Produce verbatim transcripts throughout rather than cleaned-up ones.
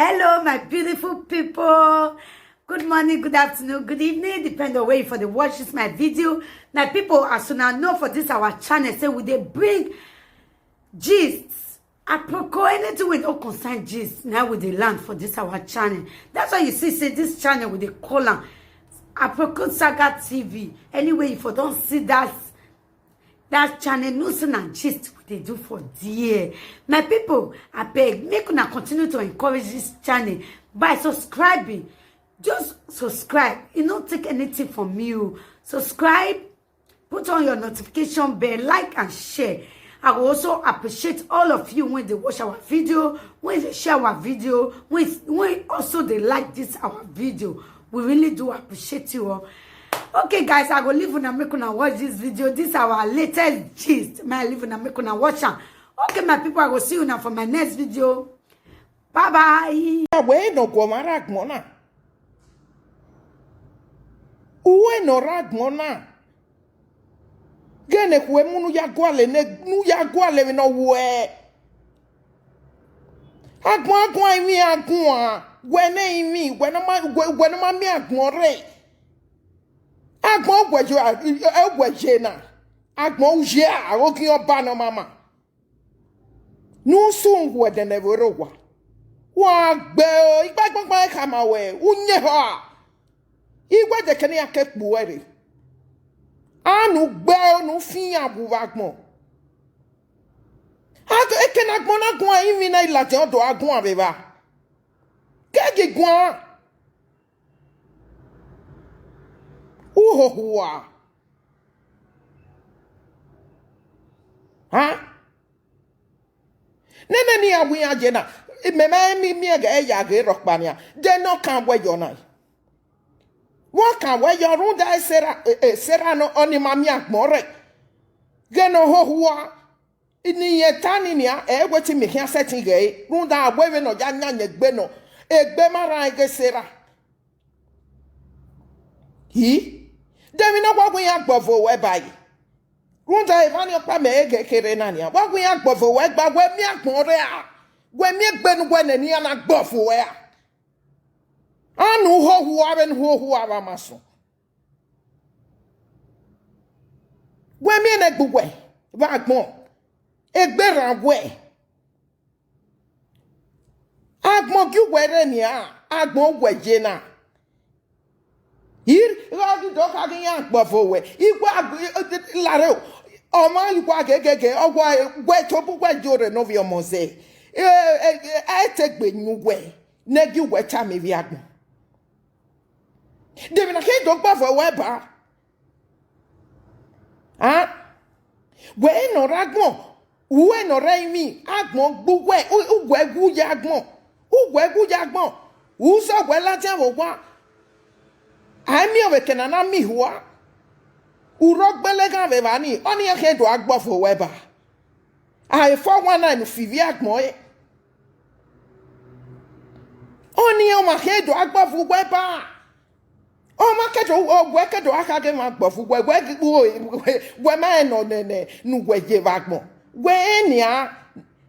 Hello, my beautiful people. Good morning, good afternoon, good evening, depend on where you for the watch this my video. My people, as una know for this our channel, say we dey bring gist, aproko, anything wey no concern gist, na we dey land for this our channel. That's why you see say this channel we dey call am Aproko Saga T V. Anyway, you for don see that that channel, no say na gist we dey do for there. My people, abeg, make una continue to encourage this channel by subscribing. Just subscribe. E no take anything from you. Subscribe, put on your notification bell, like and share. I will also appreciate all of you when they watch our video, when they share our video, when, when also they like this our video. We really do appreciate you all. Okay, guys, I go leave una make una watch this video. This our latest gist. May I leave una make una watch am. Okay, my people, I go see you now for my next video. Bye bye. Wẹ ne ọ guọmwa rre agbọn na. Uwẹ ne ọ rre agbọn na. Ghe ne ekhue mu ne u ya gualọ ne, ne u ya gualọ emwi ne ọ wuẹ. Agbọn, agbọn, emwi agbọn, wẹ ne emwi, wẹ ne ọ ma, wẹ, wẹ ne ọ ma miẹn agbọn rre. Agbọn wẹ ye, wẹ ye na. Agbọn u ye a, oghian ọba ne ọ ma ma. Ne u sunu wẹ ẹdẹnẹvbo rre owa. Wa gbe o, igba gbangban khama wẹ, u yẹn ehọ a. Iwẹ dẹkẹ ne iran ke kpo ẹre. A nu gbe o, nu fi iran wu vbe agbọn. A, eke ne agbọn na guan, emwi na i ladian, ọ do a guan vbe evba. Ke gi guan. Uhohua. Ha? Nene ne iran wu iran ye na, mẹ ma mi miẹn ghẹ ya ghe rhọkpa nian, de ne ọ kan wẹ yọ na. Vbe ọ kan wẹ yọ rhunmwuda Sera, e, e, Sera nọ, ọni ma miẹn agbọn rre. Ghe ne ọ hohua, ne irẹn ta ni nian, ẹ wẹ te imẹ khian sẹtin ghẹ ẹre, rhunmwuda a wẹ vbene ọ ya yan yẹn egbe nọ, egbe ma rran ẹghẹ Sera. Hi, de emwi ne ọ wa gu iran gbọvo ruẹ ba ẹre? Rhunmwuda emwa ni ọkpa mẹ ẹghẹ kherhe na nian, wa gu iran gbọvo ruẹ gba, wẹ miẹn agbọn rre a, wẹ miẹn egbe ne uwẹ nene iran na gbọvo ruẹ a. A nu hohua vbene hohua vbe ama sunu. Wẹ miẹn ne egbe uwẹ vbe agbọn, egbe rran uwẹ. Agbọn gie uwẹ rre nian, agbọn uwẹ ye na. I gha ghi do kha ghi iran gbọvo ruẹ, i wa larre o, ọmwa i wa ghegege, ọ wa wẹ tobọ uwẹ ye orre ne ovbi ọmọ zẹ, e, e, e, a i te gbe yin uwẹ ne gie uwẹ tama ivbi agbọn. De emwi na khin do gbọvo ruẹ ba? A? Wẹ ne ọ rre agbọn, uwẹ ne ọ rre emwi, agbọn gbe uwẹ, u-, uwẹ wu ye agbọn, uwẹ wu ye agbọn, u zẹ uwẹ ladian vbe owa. A i miẹn ọvbokhan ne a na miẹn ihua, u rre ọgbeleghan vbe evba ni, ọnii iran khian do a gbọvo ruẹ ba. A i fo ọmwa na ne u fi ivbi agbọn ẹre. Ọnii ọmwa khian do a gbọvo uwẹ ba. Ọmwa ke do, wẹ ke do a kha ghe emwa gbọvo uwẹ, wẹ, wẹ ma rẹn nọ nẹ, nẹ, ne uwẹ ye vbe agbọn. Wẹ rẹn nian,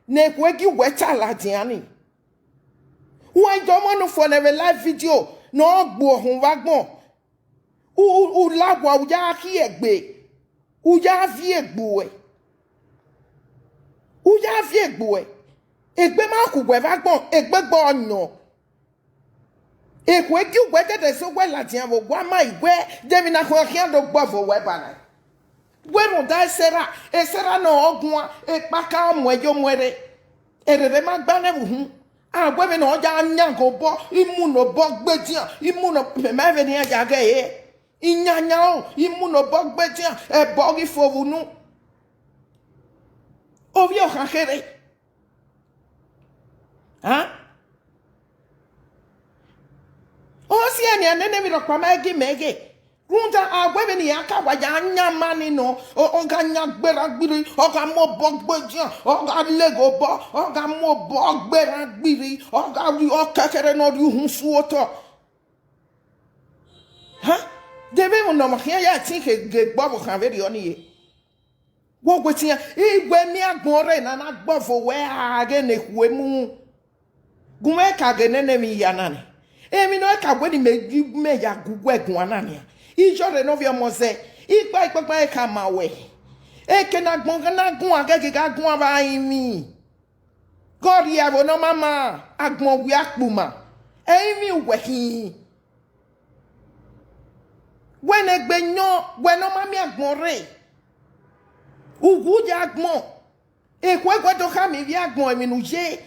ne ekhue gie uwẹ ta ladian ni. Wa i do ọmọ ne u fo nẹ vbe live video, ne ọ gbe uhunmwu vbe agbọn. U, u, u la owa, u ya khiẹ egbe, u ya viọ egbe uẹ. U ya viọ egbe uẹ. Egbe ma khu uwẹ vbe agbọn, egbe gbe ọyọn. Ekhue gie uwẹ dẹdẹ sẹ uwẹ ladian vbe owa ma, i wẹ de emwi na khian khian do gbọvo ruẹ ba na. Wẹ rhunmwuda Sera, Sera ne ọ guan, ekpaka ọ muẹn yo muẹn rre. Erere ma gba nẹ vbe uhunmwu. A wẹ vbene ọ ya yan ghe obọ, imu ne obọ gbe edian, imu ne, mẹ ma vbene iran ya ghe ẹre. Iyanyan o, imu ne obọ gbe edian, ẹbọ ghi fo vbe unu. Ovbi ọkhan kherhe. A? Ọ si ẹe nian nene emwi rhọkpa ma i gie mẹ ghe. Rhunmwuda a wẹ vbene iran ka wa ya yan ma ni nọ, ọ, ọ gha yan gberra gbiri, ọ gha mu obọ gbe edian, ọ gha leghe obọ, ọ gha mu obọ gberra gbiri, ọ gha rhie ọkẹkẹrẹ ne ọ rhie uhunmwu su otọ. Ha? De vbe emwi ne ọmwa khian ya ẹtin ghe, ghe gbe ọvbokhan vberriọ ni ye? Wẹ wẹ tian, i wẹ miẹn agbọn rre ne a na gbọvo ruẹ a ghe ne ekhue mu. Gu mwẹ ka ghe nene emwi hia na nẹ. Emwi ne ọ ka wẹ ne imẹ, imẹ ya gu uwẹ guan na nian. Iyore ne ovbi ọmọ zẹ, ikpa ikpakpa ẹre ka ma wẹ. Eke ne agbọn na guan ghẹghẹ gha guan vbe arinmwi. Ghe ọ rhie ẹvbo ne ọ ma ma agbọn wia kpuma. Ẹrinmwi uwẹ khin. Wẹ ne egbe yọn, wẹ ne ọ ma miẹn agbọn rre. Uwu ya agbọn. Ekhue wẹ do khama ivbi agbọn emwi ne u ye.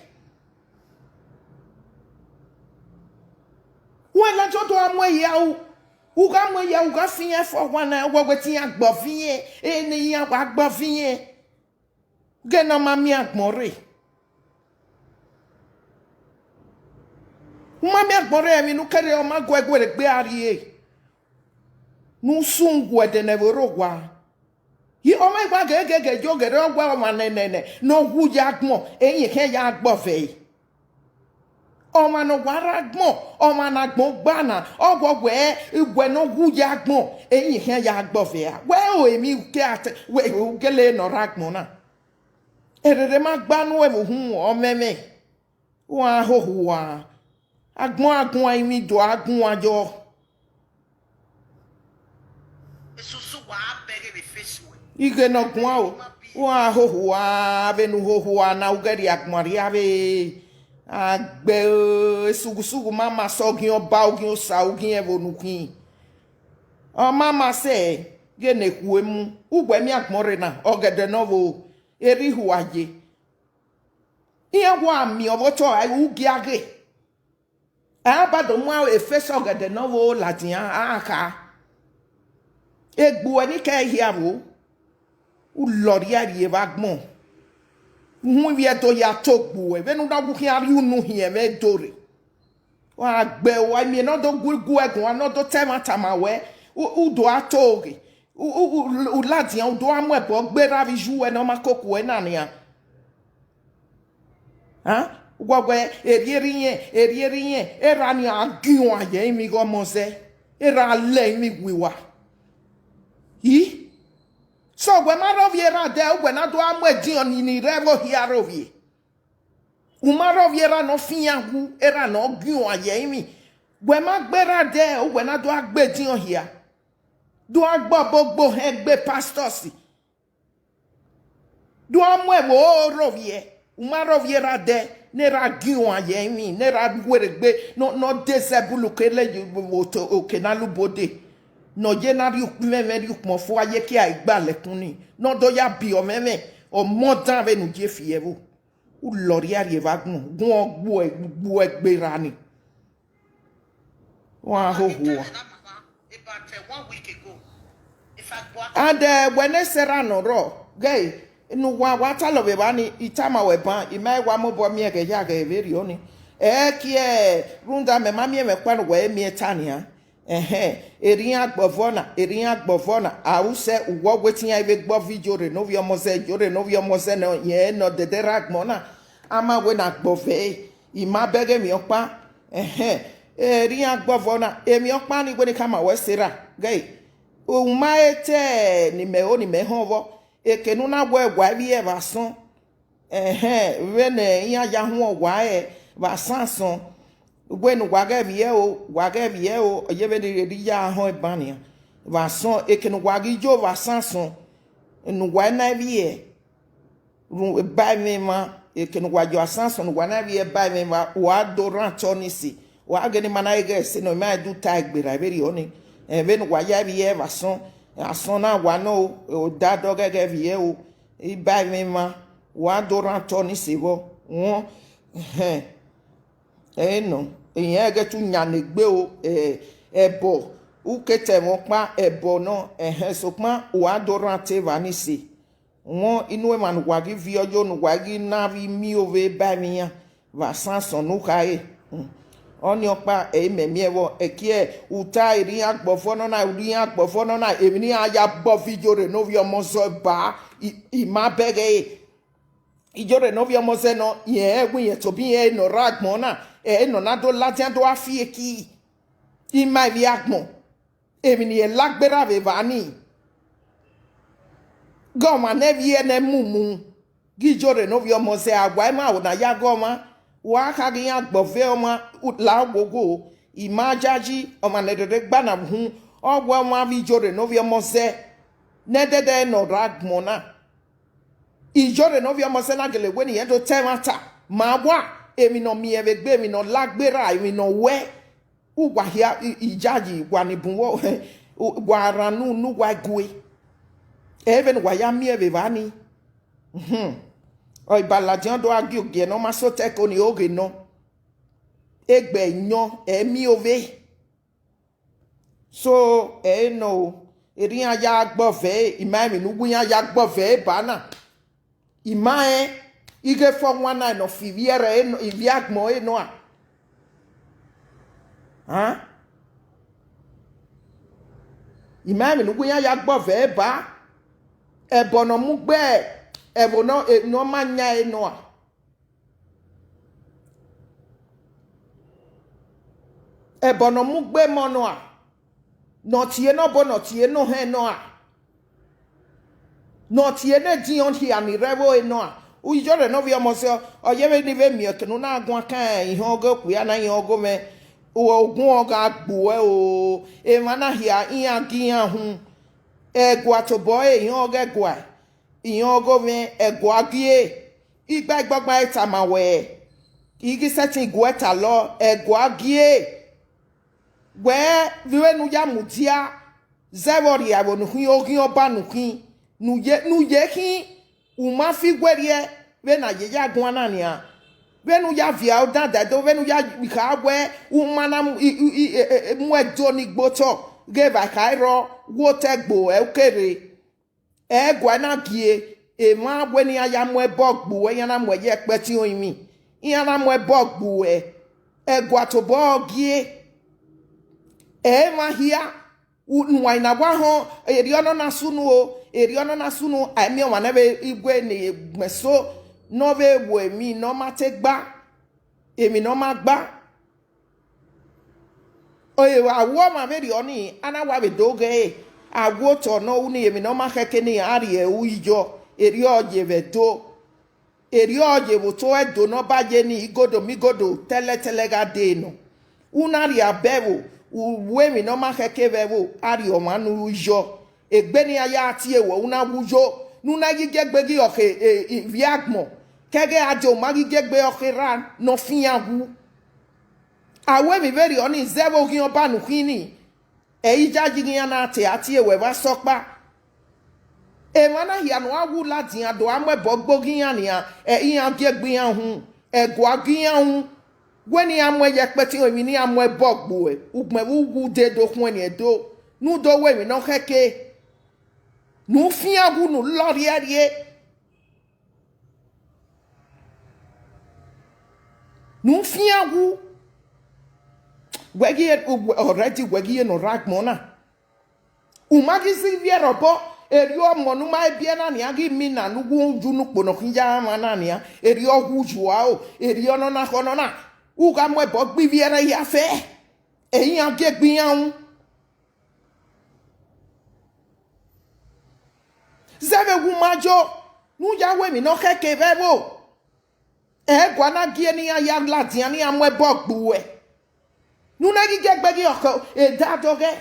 Wẹ ladian do gha mu ehia ru, u gha mu ehia, u gha fian ẹfọ wan na, wẹ wẹ te iran gbọviẹn, ene iran wa gbọviẹn. Ghẹ ne ọ ma miẹn agbọn rre. U ma miẹn agbọn rre, emwi ne u kere ọ ma gu ẹguẹre gbe a rrie, ne u sun gu ẹdẹ ne ẹvbo rre owa. Yi ọmwa igba gẹgẹgẹ yo ghe rre ọwa ọmwa nẹnẹnẹ ne ọ wu ya agbọn, eyẹn khian ya gbọvẹre. Ọmwa ne ọ wa rre agbọn, ọmwa ne agbọn gba na, ọ wẹ wẹ, wẹ ne ọ wu ya agbọn, eyẹn khian ya gbọvẹre a. Wẹ o emwi ke a te, wẹ u gele ne ọ rre agbọn na. Erere ma gba nu ẹvbo uhunmwu ọmwẹmwẹ. Wa hoho ua. Agbọn a guan, emwi do a guan yọ. Esusu wa bẹghe vbe face wẹ. Ighe ne ọ guan o. Wa hoho ua, vbene u hoho ua na, u ghẹ rhie agbọn rhia vbe agbẹ. Esughusughu ma ma sẹ ọghiẹn ọba, ọghiẹn osa, ọghiẹn ẹvbo ne u khin. Ọ ma ma sẹ, ghẹ ne ekhue mu, uwẹ miẹn agbọn rre na, ọgẹdẹ ne ọ vbo, erha ihua ye. Iran wa miẹn ọvbotọ ra, u gia ghe. A ba do mu efesa ọgẹdẹ ne ọ vbo ladian, a kha. Egbe uẹ ni kẹ hia vbo, u lọrriẹ rhie vbe agbọn. Uhunmwu ivbi Ẹdo ya to gbe uẹ, vbene u na wu khian rhie unu hiẹn vbe Ẹdo rre. Wa gbe uwa imiẹn ne ọ do gu, gu ẹguan, ne ọ do ta ẹmwata ma wẹ, u, u do a to ghe. U, u, u, u ladian, u do a mu ẹbọ gberra vbe iye uwẹ ne ọ ma koko uẹ na nian. A? Wẹ wẹ, erriọ erha irẹn, erriọ erha irẹn, erha ni a gie uan ye ẹrinmwi ighe ọmọ zẹ, erha lẹ ẹrinmwi wi wa. I? So, wẹ ma rre ovbi erha dẹ, uwẹ na do a mu ẹdiọn ni, ni rre ẹvbo hia rre ovbi. U ma rre ovbi erha ne ọ fian wu, erha ne ọ gie uan ye ẹrinmwi. Wẹ ma gbe erha dẹ, uwẹ na do a gbe ediọn hia. Do a gbe ọbọ gbe ohẹn gbe pastors. Do a mu ẹvbo rre ovbi ẹ, u ma rre ovbi erha dẹ, ne erha gie uan ye ẹrinmwi, ne erha werriegbe, ne ọ, ne ọ de zẹ bulu kele ye vbe oto, oke ne a lu obode, ne ọ ye na rhie ukpọn ẹmwẹ, rhie ukpọn fua ye kia igbalẹkun ni, ne ọ do ya biẹ ọmwẹmwẹ, ọmọ dan vbene u ye fi ẹvbo. U lọrriẹ rhie vbe agbọn, guan gbuẹ, gbuẹ gberra ni. Wa hoho ua. And eh, wẹ ne sẹ erha nọ rrọọ, ghẹ ne uwa wa talọ vbe evba ni, I tama ruẹ ban, I ma wa mobọ miẹn ghẹ ya ghẹ vberriọ ni. Ẹ kie, rhunmwuda mẹ ma miẹn mwẹ ọkpa ne uwẹ i miẹn ta nian. Ẹhẹn, erha iran gbọvọ na, erha iran gbọvọ na, a ru sẹ uwẹ wẹ te iran i vbe gbe ọvọ Iyore ne ovbi ọmọ zẹ, Iyore ne ovbi ọmọ zẹ nọ, rẹn nọ dẹdẹ rre agbọn na, a ma wẹ ne a gbọvọ ẹre, I ma bẹghe emwi ọkpa. Ẹhẹn, erha iran gbọvọ na, emwi ọkpa ni wẹ ne I khama ruẹ sẹ erha, ghẹ, u ma he te ne imẹ ho ne imẹ họn vbọ, eke ne u na wẹ wa ivbi ẹvbo asọn, ẹhẹn, vbene iran ya huẹn uwa rẹ vbe asan asọn, wẹ ne uwa ghẹ vbiẹ o, wa ghẹ vbiẹ o, ọ ye vbene I rhirhi ya họn ban nian. Vbe asọn, eke ne uwa ghi yo vbe asan asọn, ne uwa i na vbiẹ, ru-, ba ẹmwẹ emwa, eke ne uwa yo asan asọn ne uwa na vbiẹ ba ẹmwẹ emwa, uwa do rhan otọ ni sẹ, uwa ghe ne ima na ghẹ sẹ nọ, ima i du ta egberra vberriọ ni. Ẹ, vbene uwa ya vbiẹ vbe asọn, asọn na wa nọ o, odadọ ghẹghẹ vbiẹ o, I ba ẹmwẹ emwa, uwa do rhan otọ ni sẹ vbọ, wọn, ẹhẹn. Ẹ nọ, irẹn ghẹ tu yan ne egbe o, ẹ, ẹbọ, u ke ta ẹmwẹ ọkpa ẹbọ nọ, ẹhẹn, sokpan uwa do rhan otọ evba ni sẹ. Wọn, inu emwa ne uwa ghi viọ yo, ne uwa ghi na vbe miẹn ovbe ba ẹmwẹ iran, vbe asan asọn ne u khare. Hmm. Ọnii ọkpa, ẹ i mẹ miẹn vbọ, ẹkiẹ, u ta erha iran gbọvọ nọ na, erha iran gbọvọ nọ na, emwi ne iran ya gbe ọvọ Iyore ne ovbi ọmọ zẹ ba, I, I ma bẹghe ẹre. Iyore ne ovbi ọmọ zẹ nọ, irẹn ẹwẹn irẹn tobọ irẹn ne ọ rre agbọn na, ẹ, ne ọ na do ladian do gha fi eki, I ma ivbi agbọn, emwi ne irẹn la gberra vbe evba ni. Ghe ọmwa ne ivbi ẹre ne mumu, ghe Iyore ne ovbi ọmọ zẹ, a wa ima aro ne a ya ghe ọmwa, Wa kha ghi iran gbọve ọmwa la ogogo, ima yayi, ọmwa ne rherhe gba na uhunmwu, ọ wẹ ọmwa avbe ijorre ne ovbi ọmọ zẹ ne ẹdẹdẹ ne ọ rre agbọn na. Ijorre ne ovbi ọmọ zẹ na gele wẹ ne irẹn do ta ẹmwata, ma wa, emwi ne ọ miẹn vbe egbe, emwi ne ọ la gberra, emwi ne ọ wẹ, uwa hia i- iyayi, uwa ni bun vbo, uwa rhan unu ne uwa gue. Ẹ i vbe ne uwa ya miẹn vbe evba nii. Uhunmwu. Ọ i ba ladian do gha gie ogiẹ ne ọ ma sẹ otọ ẹko ni oghe nọ. Egbe yọn, ẹ i miẹn ovbe. So, ẹ i nọ o, erha iran ya gbọve, ima emwi ne uwu iran ya gbọve ba na. Ima rẹn, ighẹ four one nine ne ọ fi ivbi ẹre, ivbi agbọn ẹre nọ a. Ima emwi ne uwu iran ya gbọve ba, ẹbọ ne ọ mu gbe ẹvbo ne ọ ma yan ẹre nọ a. Ẹbọ ne ọ mu gbe emọ nọ a, ne ọ tie ne ọbo, ne ọ tie ne ohẹn nọ a, ne ọ tie ne ediọn hia ni rre ẹvbo ẹre nọ a. Ijorre ne ovbi ọmọ zẹ, ọ yevbe ne I vbe miẹn eke ne u na guan kan ihọn ọghe okpia na, ihọn ọghe mwẹ, ogun ọ gha gbe uẹ o, emwa na hia iran gie iran uhunmwu, ẹgua tobọ ẹre ihọn ọghe ẹgua, ihọn ọghe mwẹ ẹgua gie, igba igbọgban ẹre tama wẹ, I ghi sẹtin guẹ talọ, ẹgua gie. Wẹ vbene u ya mudia zẹ vbe ọ rhie ẹvbo ne u khin, oghian ọba ne u khin, ne u ye, ne u ye khin, u ma fi werriẹ vbene a ye ya guan na nian. Vbene u ya viẹ odandẹ do, vbene u ya kha wẹ u ma na mu, i- i- i- e- e- mu ẹdo ni gbe otọ, ghe evba kha i rrọọ, wo otọ ẹgbo ẹre u ke rre. Ẹguae na gie emwa wẹ ne iran ya mu ẹbọ gbe uẹ, iran na mu ẹre ye ẹkpẹti orinmwi, iran na mu ẹbọ gbe uẹ, ẹgua tobọ gie. Ẹ i mwẹ hia, u- ne uwa i na wa họn, erriọ ne ọ na sunu o, erriọ ne ọ na sunu, a i miẹn ọmwa ne vbe igue ne gbẹn eso, ne ọ vbe ru emwi ne ọ ma te gba, emwi ne ọ ma gba. Ọ vbe vbe a ru ọmwa vberriọ nii, a na wa vbe do ghee, a ru otọ ne ọ ru nii, emwi ne ọ ma khẹke nii, a rhie ru iyọ, erriọ ọ ye vbe Ẹdo. Erriọ ọ ye vbe otọ Ẹdo ne ọ ba ye nii, igodo ma igodo tẹlẹtẹlẹ gha dee nọ. U na rhie abọ ẹvbo, u ru emwi ne ọ ma khẹke vbe ẹvbo, a rhie ọmwa ne u ru iyọ. Egbe ne iran ya tie ruẹ, u na wu yo, ne u na ghi gie egbe ghi ọkhe, e- e- ivbi agbọn, ke ẹghẹ a die, u ma ghi gie egbe ọkhe erha ne ọ fian wu. A ru emwi vberriọ nii zẹ vbe oghian ọba ne u khin nii, ẹ i yayi iran na te a tie ruẹ vbe asọkpa. Emwa na hia ne uwa wu ladian do a mu ẹbọ gbe oghian iran nian, ẹ iran gie egbe iran uhunmwu, ẹgua gie iran uhunmwu, wẹ ne iran mu ẹre ye ẹkpẹti emwi ne iran mu ẹbọ gbe uẹ, ugbẹn vbe uwu de do khuẹnniẹn do, ne u do ru emwi ne ọ khẹke, ne u fian wu, ne u lọ rhiẹrhie. Ne u fian wu, wẹ ghi already, wẹ ghi ye ne ọ rre agbọn na. U ma ghi zẹ ivbi ẹre obọ, erriọ ọmọ ne u ma biẹ na nian ghi mina ne u wu yu ne ukpo ne ọ khin ya mwa na nian, erriọ ọ wu yua o, erriọ ne ọ na khọ ne ọ na, u gha mu ẹbọ gbe ivbi ẹre hia fẹ, ẹ iran gie egbe iran ru. Zẹ vbe uwu ma yo, ne u ya ru emwi ne ọ khẹke vbe ẹvbo. Ẹguae na gie ne iran ya ladian, ne iran mu ẹbọ gbe uẹ, ne u na ghi gie egbe ghi ọkhe eda dọghẹ.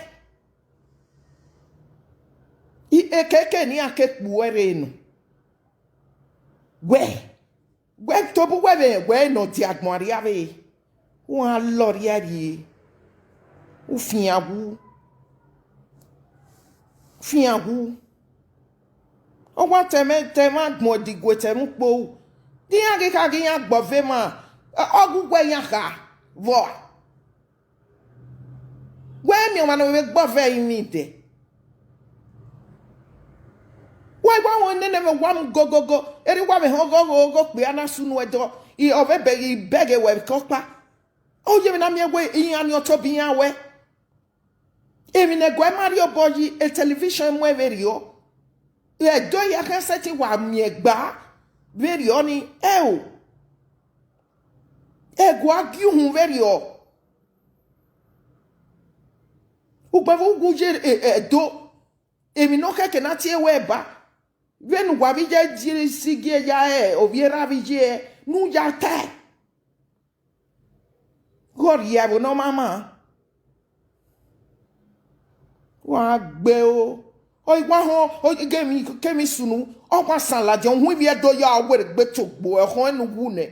Ekeke ne iran ke kpe uẹ rre nọ. Wẹ, wẹ tobọ uwẹ vbe rẹn wẹ ne ọ dia agbọn arriavbe, u gha lọ rhiẹrhie, u fian wu, fian wu. Ọ wa ta ẹmwẹ, ta ẹmwẹ agbọn ẹdiguẹ, ta ẹmwẹ ukpo ru, gie iran ghi kha gie iran gbọve emwa, ọ gu uwẹ iran kha vbọ? Wẹ miẹn ọmwa ne ọ vbe gbọve ẹrinmwi dẹ. Wẹ wa wọn nene vbe wa mu gogogo, erha wa vbe họn ọghọghọ okpia na sunu ẹdọ, ọ vbe bẹghe ibẹghe wẹ vbe ọkpa. Ọ ye vbe na miẹn wẹ iran ni ọ tobọ iran wẹ. Emwi ne ẹguae ma rhie obọ yi, television mu ẹre vberriọ. Ẹdẹ hia khian sẹtin wa miẹn gba vberriọ ni, ẹo, ẹguae gie uhunmwu vberriọ. Ugbẹn vbe uwu ye Ẹdo, emwi ne ọ khẹke ne a tie ruẹ ba, vbene uwa vbe ye isi gie ya re ovbi erha vbe iye, ne u ya tae. Ghe ọ rhie ẹvbo ne ọ ma ma. Wa gbe o. Ọ i wa họn, ọ i ghe emwi, ke emwi sunu, ọ wa san ladian, uhunmwu ivbi Ẹdo ya were gbe togbo, ẹkhọn ne u wu nẹ.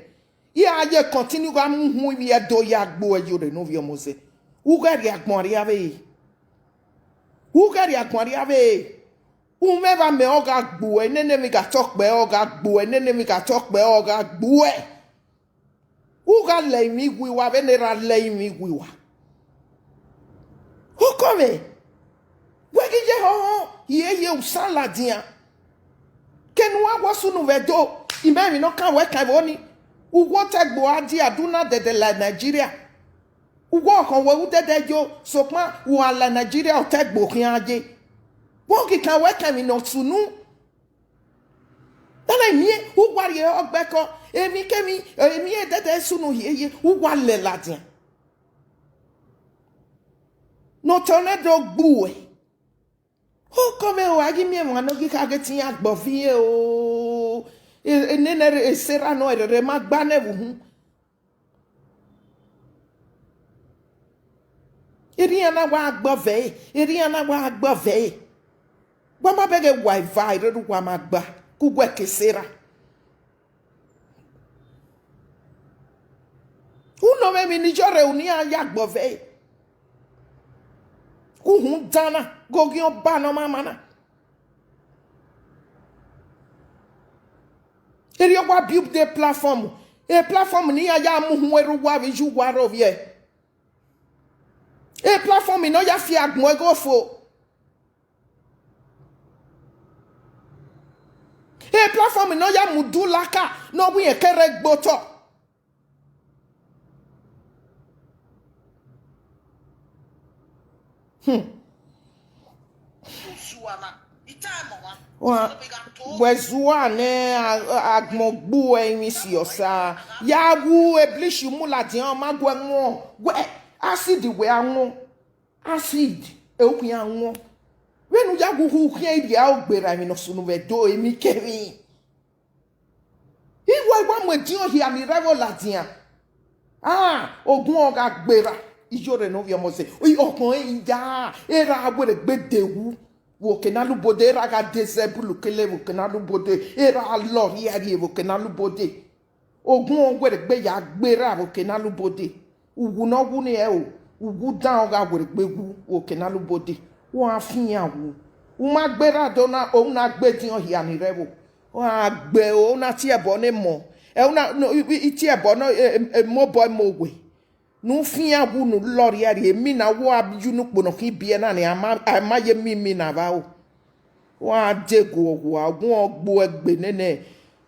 I ra ye continue gha mu uhunmwu ivbi Ẹdo ya gbe ẹ ye ore ne ovbi ọmọ zẹ. U ghẹ rhie agbọn arriavbe. U ghẹ rhie agbọn arriavbe. U mwẹ vbe amẹ ọ gha gbe ẹ, nene emwi gha tọ kpẹ ọ gha gbe ẹ, nene emwi gha tọ kpẹ ọ gha gbe ẹ. U gha lẹ emwi wi wa vbene erha lẹ emwi wi wa. Okọ mwẹ, wẹ ghi ye họhọ, hiehie usan ladian. Kene uwa wẹ sunu vbe Ẹdo, imẹ emwi ne ọ kan wẹ kan vbe oni. Uwu otẹgbo a die adu na dẹdẹ la Nigeria. Uwu ọkhọn wẹ u dẹdẹ yo, sokpan u gha la Nigeria otẹgbo khian ye. Vbọ ghi kan wẹ kan emwi ne ọ sunu. Dana emwi uwa rhie ọgbẹkọ, emwi kemwi, emwi edẹdẹ sunu hiehie, uwa lẹ ladian. Ne otọ nẹ do gbe uẹ. Okọ mwẹ o, a ghi miẹn emwa ne ọ ghi kha ghe te iran gbe ọviẹn o. E, e, nene ẹre, e Sarah nọ, ẹrẹrẹ ma gba nẹ vbe uhunmwu. Erha iran na wa gbe ọvẹre, erha iran na wa gbe ọvẹre. Wa ma bẹghe wa eva, erha uwa ma gba, ke uwẹ ke Sarah. U nọ mwẹ emwi ne iyọrhẹ unu iran ya gbe ọvẹre. Ke uhunmwu dan na, ghe oghian ọba ne ọ ma ma na. Erriọ wa build platform, platform ne iran ya mu uhunmwu erha uwa vbe iye uwa rre ovbiẹ. Platform ne ọ ya fi agbọn ẹghẹ ofo. Platform ne ọ ya mudu laka ne ọ wẹ irẹn ke rre gbe otọ. Hmm. Wa, wẹ zua nẹ a-, agbọn gbe uẹ emwi si ọsa. Ya wu eblishi mu ladian, ọ ma gu ẹmwẹ, wẹ acid wẹ a wọn. Acid, e u khian wọn. Vbene u ya gu hu khian, i rhie aro gberra emwi ne ọ sunu vbe Ẹdo, emwi kemwi. Iwẹ wa mu ediọn hia ni rre ẹvbo ladian. Ah, ogun ọ gha gberra, iyore ne ovbi ọmọ zẹ. Ọkpọn ẹre i ya, erha were gbe de wu. Vbe oke ne a lu obode, erha gha de zẹ bulu kele vbe oke ne a lu obode, erha lọ rhiẹrhie vbe oke ne a lu obode. Ogun ọ were gbe ya gberra vbe oke ne a lu obode. Uwu ne ọ wu ni ẹro, uwu dan ọ gha were gbe wu vbe oke ne a lu obode. Wa fian wu. U ma gberra do na, u na gbe ediọn hia ni rre ẹvbo. Wa gbe o, u na tie ẹbọ ne emọ. Ẹ, u na, no, i, i, i tie ẹbọ ne, e, e, emobọ emo we. Ne u fian wu ne u lọ rhiẹrhie, emina wa ye unu ukpo ne ọ khin biẹ na ni, a ma, a ma ye emi, emina vbe aro. Wa de guọghua, ogun ọ gbe uẹ gbe nene,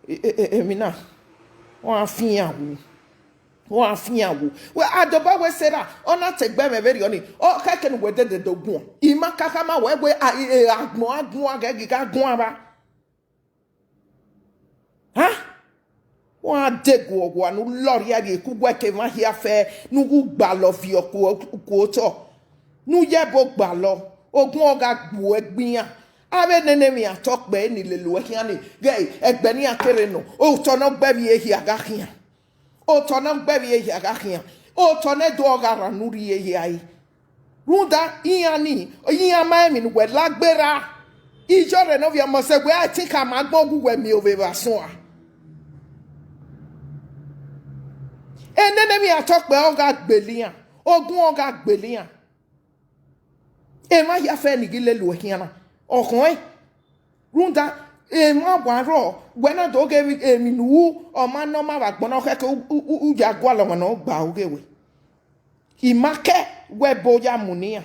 e, e, e, emwi na. Wa fian wu. Wa fian wu. Wẹ, adobọ wẹ Sarah, ọ na te gbe mwẹ vberriọ ni, ọ khẹke ne uwẹ dede do guan. I ma kakha ma wẹ wẹ, a, e, e, agbọn, agbọn, a ghi gha guan vba. Ha? Wa de guọghua ne u lọ rhiẹrhie, ke uwẹ ke emwa hia fẹ, ne u gu gbalọ viọ ku, ku otọ, ne u ye ẹbo gbalọ, ogun ọ gha gbe uẹ gbe iran. Avbe nene emwi atọ kpẹ ni lele uẹ khian ni, ghẹ ẹgbẹ ne iran kere nọ, otọ ne ọ gbe ẹvbo hia gha khian. Otọ ne ọ gbe ẹvbo hia gha khian. Otọ ne Ẹdo ọ gha rran ne u rhie hia ẹre. Rhunmwuda iran ni, iran ma emwi ne uwẹ la gberra. Iyore ne ovbi ọmọ zẹ, wẹ a i tin khama agbọn gu uwẹ miẹn ovbe vbe asọn a. Enene emwi atọ kpẹ ọ gha gbele iran, ogun ọ gha gbele iran. Emwa hia fẹ ni ghi lele uẹ khian na, ọ khọn ẹn. Rhunmwuda emwa wa rrọọ, wẹ na do ghe emwi, emwi ne u ru, ọ ma nọ ma vbe agbọn na, ọ khẹke u, u, u, u ya gualọ ọmwa ne ọ gba oghe wẹ. I ma kẹ wẹ ẹbo ya mu ne iran,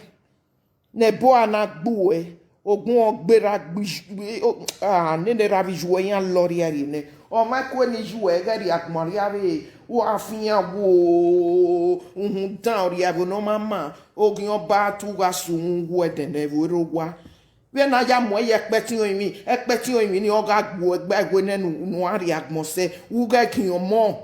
ne ẹbo a na gbe uẹ, ogun ọ gberra gbe iyu-, o, a, nene erha vbe iye uẹ iran lọ rhiẹrhie nẹ. Ọ ma kue ne iye uẹ ghẹ rhie agbọn arriavbe, wa fian wu o, uhunmwu dan ọ rhie ẹvbo ne ọ ma ma, oghian ọba te u gha sunu wu ẹdẹnẹvbo erha uwa. Vbene a ya mu ẹre ye ẹkpẹtin orinmwi, ẹkpẹtin orinmwi ni ọ gha gbe uẹ gbe ẹwe nẹ ne u, ne u a rhie agbọn sẹ, u ghẹ khian ọmọ.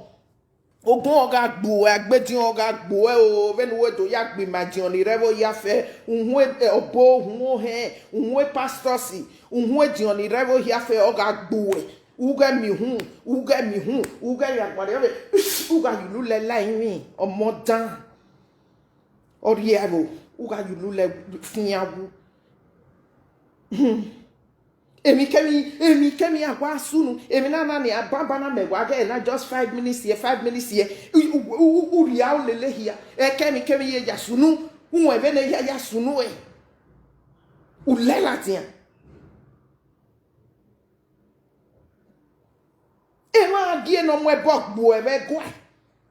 Ogun ọ gha gbe uẹ, agbediọn ọ gha gbe uẹ o, vbene uwẹ do ya gbe ima ediọn ni rre ẹvbo hia fẹ, uhunmwu e-, ọbo, uhunmwu ohẹn, uhunmwu pastors, uhunmwu ediọn ni rre ẹvbo hia fẹ, ọ gha gbe uẹ. U ghẹ miẹn uhunmwu, u ghẹ miẹn uhunmwu, u ghẹ rhie agbọn arriavbe, u gha ye ulu lẹ la ẹrinmwi, ọmọ dan. Ọ rhie ẹvbo, u gha ye ulu lẹ fian wu. Emwi kemwi, emwi kemwi a wa sunu, emwi na na ni a banbanna mẹ wa ghẹ na just five minutes here, five minutes here. U, u, u, u rhia u lele hia, ẹkẹ emwi kemwi ye ya sunu, u wẹ vbene ya ya sunu ẹre. U lẹ ladian. Emwa gie ne ọ mu ẹbọ gbuẹ vbe ẹguae.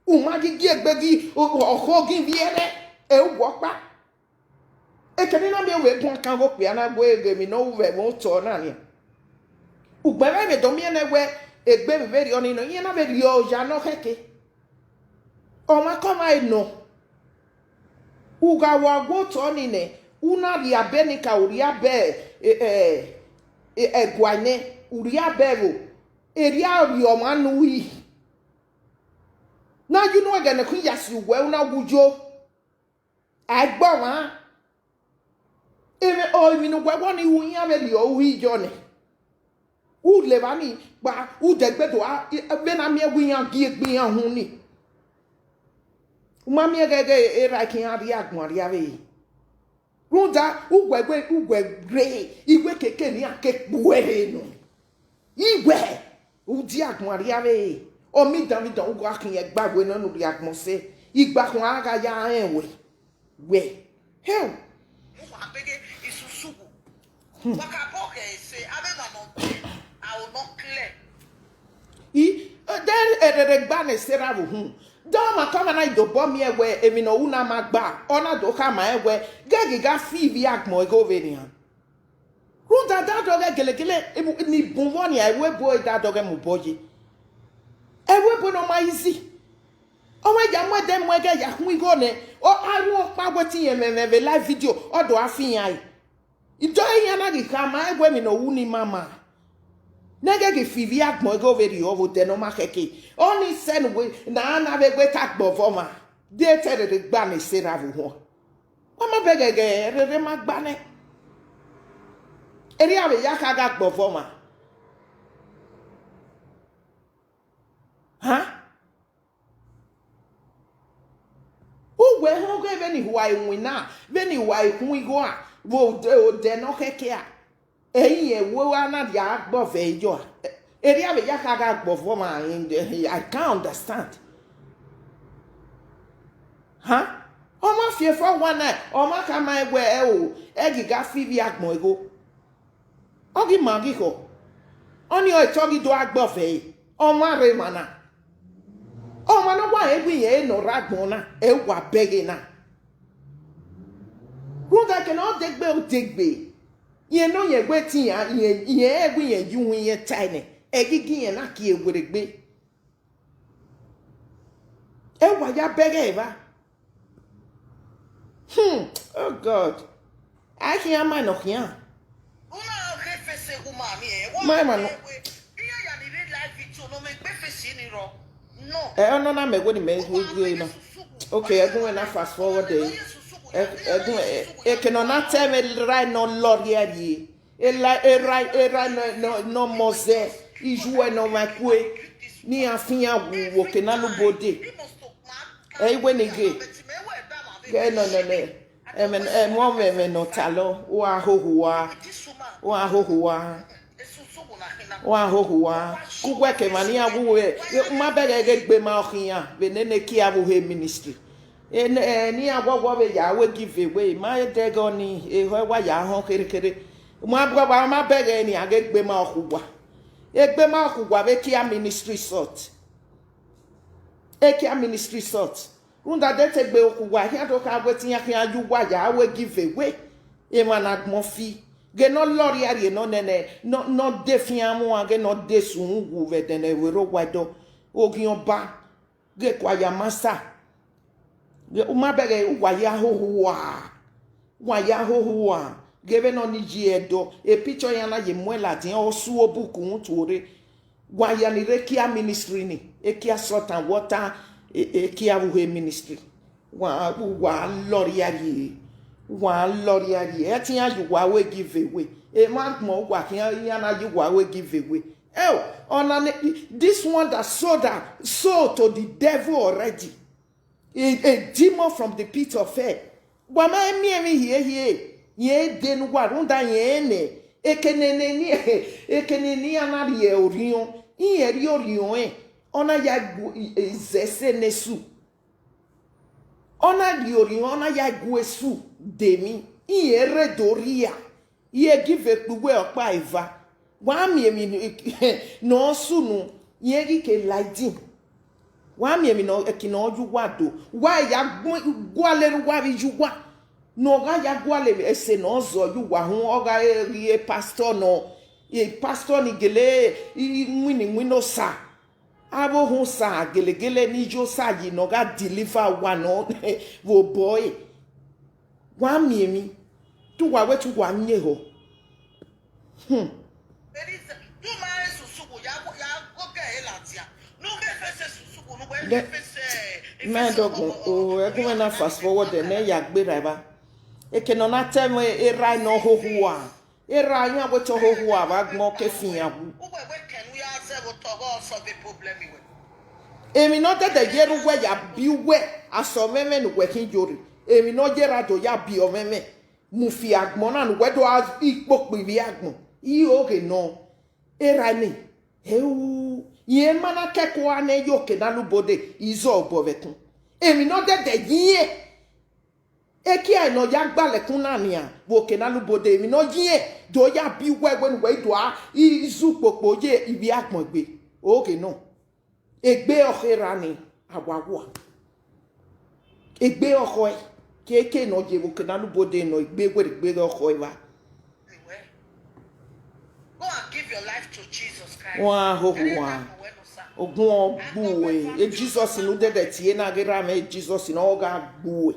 U ma ghi gie egbe ghi ọkhọ ghi vbiẹ rẹ, ẹ u wẹ ọkpa. Ekene na miẹn wẹ guan kan ghe okpia na gbe ghe emwi ne ọ ru vbe ẹmwẹ otọ na nian. Ugbẹn mwẹ vbe do miẹn nẹ wẹ egbe vbe vberriọ nii nọ, iran na vbe rhie oya ne ọ khẹke. Ọmwa ke ọmwa nọ, u gha wa gu otọ nii nẹ, u na rhie abe ni ka u rhie abe, e, e, e, ẹguae nẹ, u rhie abe ẹvbo, erriọ ọ rhie ọmwa ne u ri. Na ye unu ẹghẹ ne ẹkhin ya si uwẹ, u na wu yo. A i gbe ọmwa. Emwi, ọ, emwi ne uwẹ wọ ni ru iran vberriọ u hi yọ nẹ. U levba ni kpa, u dẹgbe do a, vbene a miẹn wẹ iran gie egbe iran uhunmwu ni. U ma miẹn ghẹghẹ erha khian rrie agbọn arriavbe. Rhunmwuda, uwẹ wẹ, uwẹ rre, iwẹ keke ne iran ke kpu ẹre nọ. Iwẹ, u die agbọn arriavbe, ọ midan midan, u gha khian gba wẹ nọ ne u rrie agbọn sẹ, igbakhuan a gha ya rẹn wẹ, wẹ, hell. Wa bẹghe isusu. Wa ka bọ ghẹ ẹse, avbe emwa ne ọ dẹ, aro ne ọ clear. I, de erere gba ne Sera vbe uhunmwu. De ọmwa ke ọmwa na i do obọ miẹn wẹ emwi ne ọ ru na ma gba, ọ na do khama rẹn wẹ, ghẹ ghi gha fi ivbi agbọn igho vbe nian. Rhunmwuda, da dọghe gelegele, ni bun vbọ nian, ẹvbo ebo da dọghe mu obọ ye. Ẹvbo ebo ne ọ ma easy. Ọ wẹ ya mu ẹdẹ mu ẹghẹ ya khuan igho nẹ, ọ, a ru ọkpa wẹ te irẹn mwẹ mwẹ vbe live video, ọ do a fi iran re. Idọe iran na ghi khama ẹn wẹ emwi ne ọ ru ni ma ma. Ne ghẹ ghi fi ivbi agbọn igho vberriọ vbe odẹ ne ọ ma khẹke. Ọnii sẹ ne uwẹ na na vbe wẹ te a gbe ọvọ ọmwa, de te rere gba ne Sera vbe uhunmwu. Wa ma bẹghe ghẹ rere ma gba nẹ. Erriọ avbe ya kha gha gbe ọvọ ọmwa. Han? Uwẹ họn ghe vbene I wa iwinna, vbene I wa ikhuan igho a, vbe odẹ, odẹ ne ọ khẹke a. Ẹi rẹn wẹ a na rhie agbọvọ ẹre yọ a. Erriọ avbe ya kha gha gbọvọ ọmwa, I can't understand. Han? Ọ ma fi efọ wa na, ọ ma khama ẹn wẹ ẹ o, ẹ ghi gha fi ivbi agbọn igho. Ọ ghi ma ghi khọ. Ọnii ọre te ọ ghi do gha gbọvọ ẹre, ọmwa rre emwa na. Ọmwa ne ọ wa rẹn wẹ irẹn ẹre ne ọ rre agbọn na, ẹ wa bẹghe na. Rhunmwuda eke ne ọ degbe odegbe, irẹn ne ọ yẹn wẹ te iran, irẹn, irẹn ẹre wẹ irẹn ye uhunmwu irẹn tae nẹ, ẹ ghi gie irẹn na kie werriegbe. Ẹ wa ya bẹghe evba. Hmm, oh God. A i khian ma ne ọ khian. Ma emwa nọ. Ẹ, ọ nọ na mẹ wẹ ne imẹ ru egbe na. Okay, ẹgun mwẹ na fast forward ẹ. Ẹ, ẹgun mwẹ, ẹ, eke ne ọ na ta ẹmwẹ erha ne ọ lọrriẹ rrie. Erha, erha, erha ne, ne, ne ọ mọ zẹ, iyuẹ ne ọ mwa kue, ne iran fi iran wu vbe oke na lubode. Ẹ i wẹ ne ghe. Ghẹ nọ nọ nẹ. Ẹmwẹ, ẹmwẹ ọmwẹ ẹmwẹ ne ọ talọ, u gha hoho ua, u gha hoho ua, u gha hoho ua. Ke uwẹ ke emwa ne iran wu wẹ, u ma bẹghe ghe egbe ma ọ khian, vbe nene kia vbe uhe ministry. Ene, ẹ, ne iran wọwọ vbe ya wẹ give away, ma dẹghe ọnii, ehọ wa ya họn kherhe kherhe. Ma bẹghe, ma bẹghe nian ghe egbe ma ọ khu uwa. Egbe ma ọ khu uwa vbe kia ministry sort. Ekia ministry sort. Rhunmwuda de te egbe ọ khu uwa, khian do kha wẹ te iran khian ye uwa ya wẹ give away. Emwa ne agbọn fi. Ghe ne ọ lọrriẹ rrie ne ọ nene, ne ọ, ne ọ de fian mwẹ uan, ghe ne ọ de sun wu vbe ẹdẹnẹrẹ vbe rre owa ẹdọ. Oghian ọba. Ghe kua ya masa. Ghe, u ma bẹghe, u wa ya hoho ua. U wa ya hoho ua. Ghe vbene ọ ni yi ẹdọ. E picture iran na ye muẹn ladian, ọ su obuku uhunmwu tuorre. Wa ya ni rre kia ministry ni. Ekia salt and water, e, ekia vbe uhe ministry. Wa, u wa lọrriẹ rrie. U wa lọrriẹ rrie. Ẹ te iran ye uwa wẹ give away. Emwa agbọn uwa khian iran na ye uwa wẹ give away. Eo, ọna nẹ, this one that sold her soul to the devil already. A, a demon from the pit of hell. Wa ma miẹn emwi hiehie, rẹn dee ne uwa rhunmwuda rẹn nẹ, eke ne, ne, ne, eke ne, ne iran na rhie orhiọn, iran rhie orhiọn ẹn, ọ na ya gu, i, i, zẹ ẹse ne esu. Ọ na rhie orhiọn, ọ na ya gu esu de emwi, iran rre do rhia. Iye give ekpe uwẹ ọkpa eva. Wa miẹn emwi ne ọ sunu, rẹn ghi ke la idin. Wa miẹn emwi ne ọ, ẹki ne ọ ye uwa do. Wa ya gu-, gualọ erha uwa vbe iye uwa. Ne ọ gha ya gualọ ese ne ọ zọ ye uwa hun, ọ gha rhie pastor nọ, e pastor ni gele i, i, iwinna iwinna osa. Avbe ohẹn osa gelegele ni ye osa yi ne ọ gha deliver uwa nọ vbe obọ ẹre. Wa miẹn emwi, te uwa wẹ te uwa yin ehọ. Hmm. Elisa, te u ma re susu ya, ya go ke e ladian. Ne u ghẹ fẹsẹ susu ne u ghẹ Then, fẹsẹ, eh, mẹ fẹsẹ dọgbọn, ọmọ, o, ẹgun mwẹ na fast forward, ne ya gberra evba. Eke ne ọ na ta ẹmwẹ erha ne ọ hoho ua. Erha iran wẹ te ọ hoho ua vbe agbọn ke fian wu. Uwẹ wẹ kẹ ne u ya zẹ vbe otọ ọghe ọ solve problem wẹ. Emwi ne ọ dẹdẹ ye erha uwẹ ya biẹ uwẹ, asẹ ọmwẹmwẹ ne uwẹ khin yo rre. Emwi ne ọ ye erha do ya biẹ ọmwẹmwẹ. Mu fi agbọn na ne uwẹ do gha ikpokpo ivbi agbọn, i oghe nọ. Erha ni, heu, rẹn ma na kẹko a nẹ ye oke ne alubode, izọ obọ vbe ẹkun. Emwi ne ọ dẹdẹ ye irẹn, ekia ne ọ ya gbalọ ẹkun na nian vbe oke ne alubode, emwi ne ọ ye irẹn do ya biẹ uwẹ wẹ ne uwẹ i do gha i, i zu kpokpo ye ivbi agbọn egbe. Oghe nọ. Egbe ọkhọ erha ni, a wa wa. Egbe ọkhọe, keke ne ọ ye vbe oke ne alubode nọ, egbe werriegbe ọkhọe evba. Go and give your life to Jesus Christ. Wa hoho wa. Ogun ọ gbe uwẹ, e Jesus ne u dẹdẹ tie na ghe erha mwẹ, e Jesus ne ọ gha gbe uwẹ.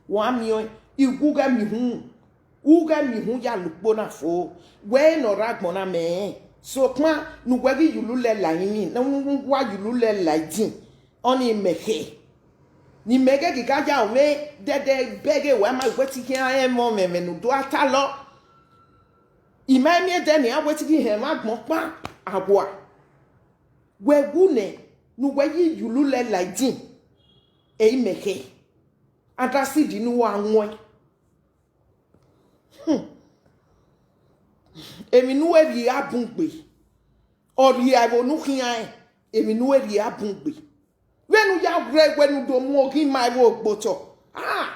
Wa miẹn, I wu ghẹ miẹn uhunmwu. U ghẹ miẹn uhunmwu ya la ukpo na fo, wẹ ne ọ rre agbọn na mẹ rẹn. Sokpan ne uwẹ ghi ye ulu lẹ la ẹrinmwi, ne uwa ye ulu lẹ la idin, ọnii mẹ khe. Ne imẹ ghẹ ghi gha ya mwẹ dẹdẹ bẹghe wẹ ma wẹ te I khian rẹn ẹmwẹ ọmwẹmwẹ ne u do gha talọ. I ma miẹn ẹdẹ ne iran wẹ te I ghi họn ẹmwẹ agbọn ọkpa, a wa. Wẹ wu nẹ, ne uwẹ ghi ye ulu lẹ la idin, ẹre imẹ khe. Adasidi ne uwa wọn. Hmm. Emwi ne uwẹ rhie a bun gbe. Ọ rhie ẹvbo ne u khian rẹn, emwi ne uwẹ rhie a bun gbe. Vbene u ya rre wẹ ne u do mu oghi ma ẹvbo gbe otọ. Ah!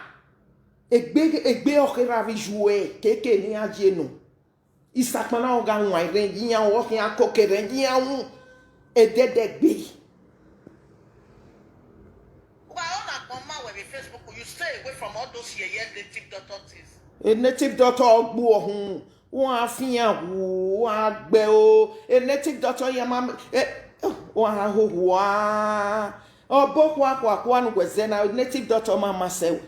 Egbe, egbe ọkherha vbe iye uẹ, keke ne iran ye nọ. Isakpan na ọ gha wan rẹn ye iran, ọ khian koko rẹn ye iran wu. Ẹdẹdẹgbe. Wa ọna agbọn ma wẹ vbe Facebook, you stay away from all those yeye native doctor things. A native doctor ọ gbe uwẹ uhunmwu, wa fian wu, wa gbe o. A native doctor ya ma, eh, wa hoho a. Ọbo khuakhua ne uwẹ zẹ na, native doctor ma ma sẹ wẹ.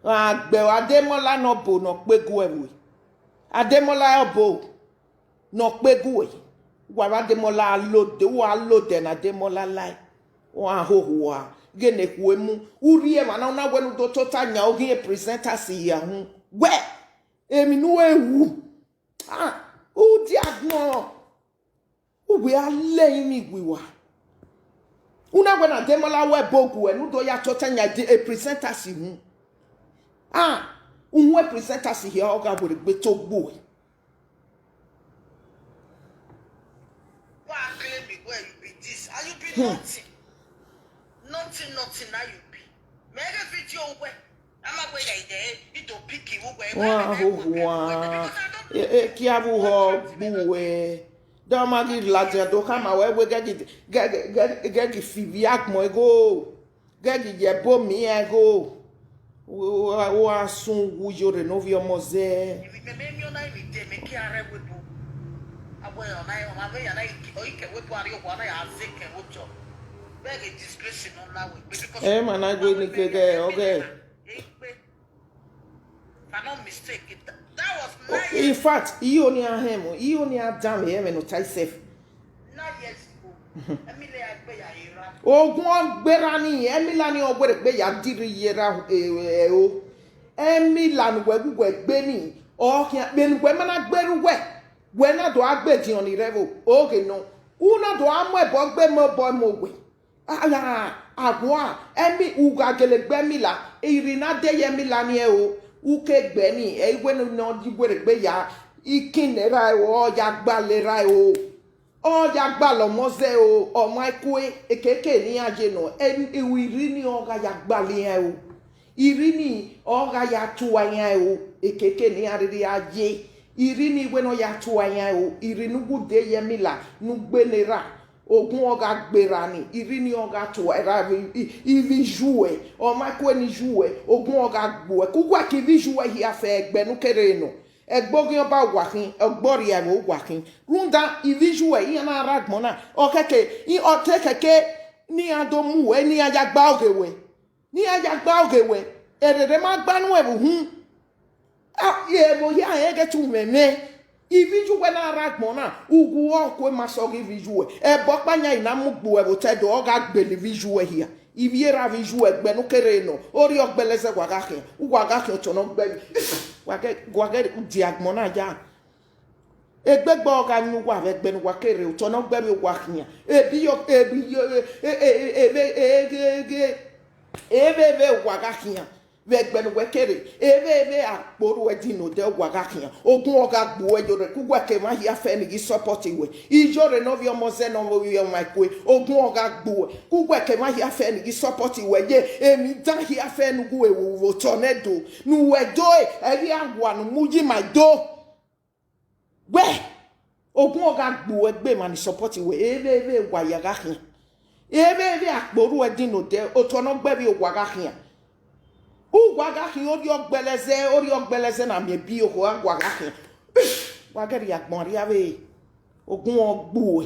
Wa gbe o, Ademola ne ọbo ne ọ kpe gu ẹvbo. Ademola ọbo ne ọ kpe gu uwẹ, wa vbe Ademola lode, wa lode ne Ademola lae, wa hoho a, ghene khu emu, u rhie emwa na, u na wẹ ne u do tota yan oghian presenters hia hun. Wẹ, emwi ne u ru, ah, u dia gbọn, u wẹ a lẹ ẹrinmwi gu uwa. U na wẹ ne Ademola wẹ ẹbo gu uwẹ, ne u do ya tota yan presenters hun. Ah, uhunmwu presenters hia ọ gha werriegbe to gbe uwẹ. Wa claim wẹ you be this, and you be nothing. Nothing, nothing na you be. Mẹ ghe video wẹ, a ma wẹ ya ide, I do pick you wẹ. Wa hoho a. Because I don't know. E, e, kia vbe uho gbe uwẹ. Dọ ma ghi ladian do khama wẹ wẹ gẹ ghi, gẹ, gẹ, gẹ, gẹ ghi fi ivbi agbọn igho. Ghe ghi ye ẹbo miẹn igho, u gha sun uwu ye orre ne ovbi ọmọ zẹ. Emwi mẹ, mẹ miẹn ọna emwi de, mẹ ke a rre ẹvbo ebo. A wẹ ọna, ọna vbe ya na, ọ i ke ẹvbo ebo, a rrie owa na ya zẹ ke ẹvbo otọ. Vbe ghe disgrace nọ na wẹ egbe, because Ẹ ma na gbe ni gege ọghe. Egbe. If I'm not mistaken, th-, that was nine years. In fact, iyo ni a hẹn mu, iyo ni a dan vbe ẹmwẹ ne ọ ta isẹf. Nine years ago. Emila gbe ya ye erha. Ogun ọ gberra ni, Emila ni ọ werriegbe ya dirri ye erha, eh, eh, o. Emila ne uwẹ gu uwẹ gbe ni, ọ khian, vbene uwẹ ma na gberra uwẹ, wẹ na do gha gbe ediọn ni rre ẹvbo, oghe nọ. U na do gha mu ẹbọ gbe mu obọ mu owẹ. Agha, aghua, ẹmi, u gha gele gbe Emila, irhi na de ye Emila ni ẹo, Uke egbe ni, ẹ i wẹ ne ọ di werriegbe ya, ikin ne erha ẹre o, ọ ya gbalọ erha ẹre o, ọ ya gbalọ ọmọ zẹ o, ọ ma kue, ekeke ne iran ye nọ, ẹ, irhi ni ọ gha ya gbalọ iran o, irhi ni ọ gha ya tua iran o, ekeke ne iran rhirhi a ye, irhi ni wẹ ne ọ ya tua iran o, irhi ne uwu de ye ẹmila ne ugbe ne erha, ogun ọ gha gberra ni, irhi ni ọ gha tua erha ivbi, ivbi iyuẹ, ọ ma kue ne iyuẹ, ogun ọ gha gbuẹ, ke uwẹ ke ivbi iyuẹ hia fẹ ẹgbẹ ne u kere nọ. Ẹgboghian ọba uwa khin, ọgbọrriẹ ẹvbo uwa khin. Rhunmwuda ivbi iyuẹ iran na rre agbọn na, ọ kẹke, i, ọ te kẹke ne iran do mu uwẹ, ne iran ya gba oghe wẹ. Ne iran ya gba oghe wẹ, erere ma gba nuẹn vbe uhunmwu. A, ẹvbo hia rẹn ghe te umwẹmwẹ. Ivbi iyuẹ na rre agbọn na, uwu ọ kue ma sẹ ọghe ivbi iyuẹ. Ẹbọ ọkpa yan I na mu gbe uẹ vbe otọ Ẹdo, ọ gha gbele ivbi iyuẹ hia. Ivbi erha ivbi iyuẹ ẹgbẹ ne u kere nọ, orhiọn ọgbẹlẹzẹ wa gha khian, uwa gha khian otọ ne ọ gbẹe. Wa ghẹ, wa ghẹ die agbọn na ya. Egbegbe ọ gha yan uwa vbe ẹgbẹ ne uwa kere otọ ne ọ gbẹe vbe uwa khian. Ebi yo, ebi yo, e, e, e, e, evbe, e, e, e, evbe, evbe uwa gha khian. Vbe ẹgbẹ ne uwẹ kere, evbe, evbe akpọ orhu ẹdin ne odẹ uwa gha khian. Ogun ọ gha gbe uwẹ yọ rre, ke uwẹ ke emwa hia fẹ ni ghi support wẹ. Iyore ne ọ vbe ọmọ zẹ ne ọ vbe ọmwa kue, ogun ọ gha gbe uwẹ. Ke uwẹ ke emwa hia fẹ ni ghi support wẹ ye, emwi dan hia fẹ ne uwẹ vbe otọ ne Ẹdo, ne uwẹ do, ẹ ghi a wa ne u mu yi ma do. Wẹ, ogun ọ gha gbe uwẹ gbe emwa ni support wẹ, evbe, evbe wa ya gha khian. Evbe, evbe akpọ orhu ẹdin ne odẹ, otọ ne ọ gbẹe vbe uwa gha khian. Uwa gha khian orhiọn ọgbẹlẹzẹ, orhiọn ọgbẹlẹzẹ na miẹn ebi okhuo, uwa gha khian. Wa gẹrriẹ agbọn rria vbe ogun ọ gbe uẹ,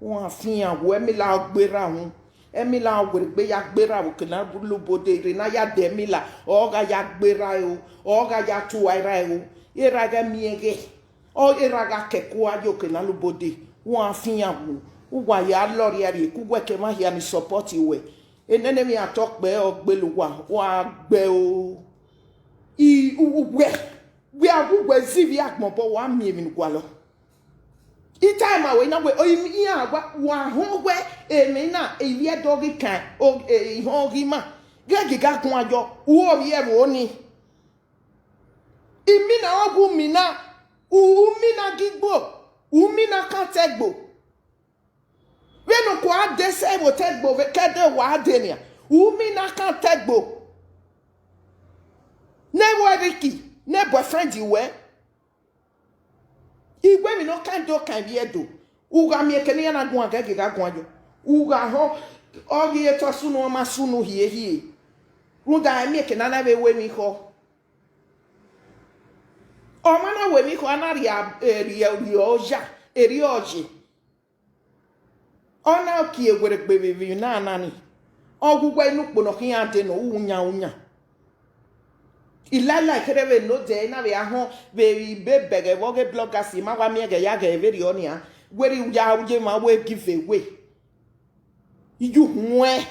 wa fian wẹ, ẹmila ọ gberra uhunmwu, ẹmila ọ werriegbe ya gberra vbe okena lubode rre ne a ya dẹ ẹmila, ọ gha ya gberra ẹro, ọ gha ya tua erha ẹro, erha ghẹ miẹn ghẹ. Ọ erha gha kẹkua ye okena lubode, wa fian wu, uwa ya lọrriarrie, ke uwẹ ke emwa hia ni support wẹ. Enene emwi atọ kpẹ ọ gbele uwa, wa gbe o. I, u, uwẹ, wẹ a wu wẹ zivbi agbọn obọ, wa miẹn emwi ne u gualọ. I tama wẹ na wẹ, iran wa, wa họn wẹ emwi na, ivbi Ẹdo ghi kan, o, e, ihọn ghi ma, ghẹ ghi gha guan yọ, u ovbi ẹvbo ni. Imina ọ gu mina, u mina ghi gbo, u mina kan tẹgbo. Vbene okua de sẹ vbe otẹgbo vbe kẹdẹ wa de nian, u mina kan tẹgbo. Ne wẹ Ricky, ne boyfriend wẹ. Iwẹ emwi ne ọ kan do kan ivbi Ẹdo, u gha miẹn eke ne iran na guan ghẹ ghi gha guan yọ. U gha họn, ọ ghi re te ọ sunu, ọ ma sunu hiehie. Rhunmwuda ẹ miẹn eke ne a na vbe ru emwi khọ. Ọ ma na ru emwi khọ, a na rhie, eh, rhie, rhie oya, erriọ ye. Ọ na kie werriegbe vbe emwi na na ni. Ọ gu wẹ inu ukpo ne ọ khian dee nọ, u yan, u yan. I like, like kherhe vbene odẹ na vbe a họn vbe ibe bẹghe vbe ọghe bloggers, ma wa miẹn ghẹ ya ghẹ vberriọ nian. Wẹ rhie u ya ye emwa wẹ give away. Iye uhuẹn.